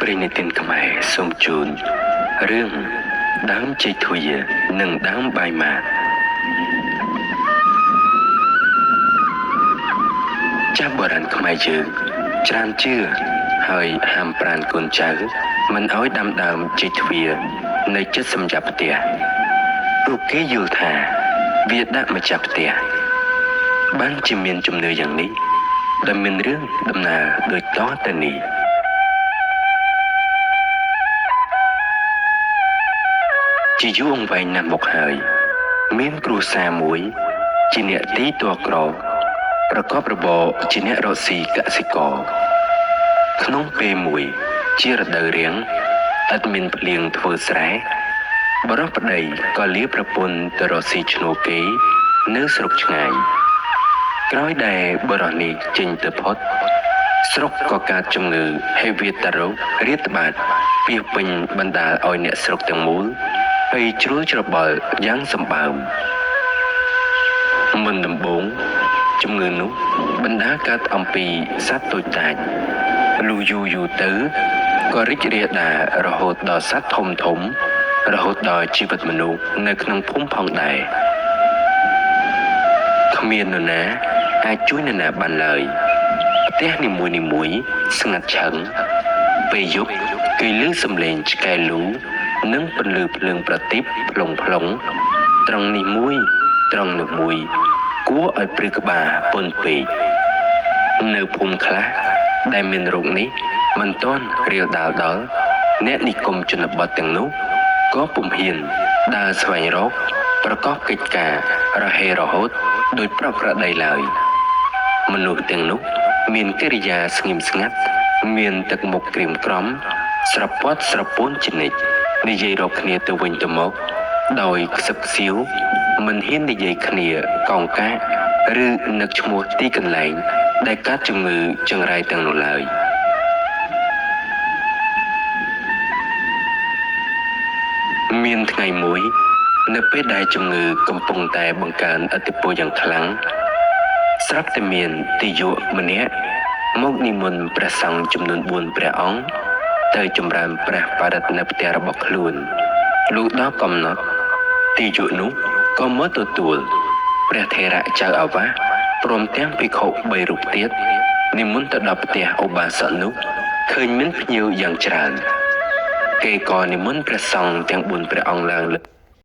ព្រេងនិទានខ្មែរសូមជូនរឿងដើមចេកទ្វារនិងដើមបាយម៉ាតចាស់បុរាណខ្មែរយើងច្រើនជឿហើយហាមប្រានកូនចៅមិនឲ្យដាំដើមចេកទ្វារនៅជិតសម្រាប់ផ្ទះព្រោះគេយល់ថាវាដាក់ម្ចាស់ផ្ទះបានជាមានជំនឿយ៉ាងនេះដែលមានរឿងដំណើរដូចតទៅនេះជាយូរអង្វែងណាស់មកហើយមានគ្រួសារមួយជាអ្នកទីទ័លក្រប្រកបរបរជាអ្នករកស៊ីកសិករក្នុងពេលមួយជារដូវរាំងឥតមានភ្លៀងធ្វើស្រែបុរសប្តីក៏លាប្រពន្ធទៅរកស៊ីឈ្នួលគេនៅស្រុកឆ្ងាយក្រោយដែលបុរសនេះចេញទៅផុតស្រុកក៏កើតជំងឺហេវៀតរោគរាតត្បាតពាសពេញបណ្ដាលឲ្យអ្នកស្រុកទាំងមូលភ័យជ្រួលច្របល់យ៉ាងសម្បើមមុនដំបូងជំងឺនោះបណ្ដាលកើតអំពីសត្វតូចតាចលុះយូរយូរទៅក៏រីករាលដាលរហូតដល់សត្វធំធំរហូតដល់ជីវិតមនុស្សនៅក្នុងភូមិផងដែរគ្មាននរណាអាចជួយនរណាបានឡើយផ្ទះនីមួយៗស្ងាត់ឆឹងពេលយប់គេឮសំឡេងឆ្កែលូនិងពន្លឺភ្លើងប្រទីបផ្លុងផ្លុងត្រង់នេះមួយត្រង់នោះមួយគួរឲ្យព្រឺក្បាលពន់ពេកនៅភូមិខ្លះដែលមានរោគនេះមិនទាន់រាលដាលដល់អ្នកនិគមជនបទទាំងនោះក៏ពុំហ៊ានដើរស្វែងរកប្រកបកិច្ចការរហេរហូតដោយប្រក្រតីឡើយមនុស្សទាំងនោះមានកិរិយាស្ងៀមស្ងាត់មានទឹកមុខក្រៀមក្រំស្រពាត់ស្រពោនជានិច្ចនិយាយរកគ្នាទៅវិញទៅមកដោយខ្សឹបខ្សៀវមិនហ៊ាននិយាយគ្នាកោងកាកឬនឹកឈ្មោះទីកន្លែងដែលកើតជំងឺចង្រៃទាំងនោះឡើយមានថ្ងៃមួយនៅពេលដែលជំងឺកំពុងតែបង្កើនឥទ្ធិពលយ៉ាងខ្លាំងស្រាប់តែមានទាយកម្នាក់មកនិមន្តព្រះសង្ឃចំនួន4ព្រះអង្គទៅចម្រើនព្រះបរិត្តនៅផ្ទះរបស់ខ្លួនលុះដល់កំណត់ទាយកនោះក៏មកទទួលព្រះថេរៈចៅអាវាសព្រមទាំងភិក្ខុ3រូបទៀតនិមន្តទៅដល់ផ្ទះឧបាសកនោះឃើញមានភ្ញៀវយ៉ាងច្រើនគេក៏និមន្តព្រះសង្ឃទាំង4ព្រះអង្គឡើងលើ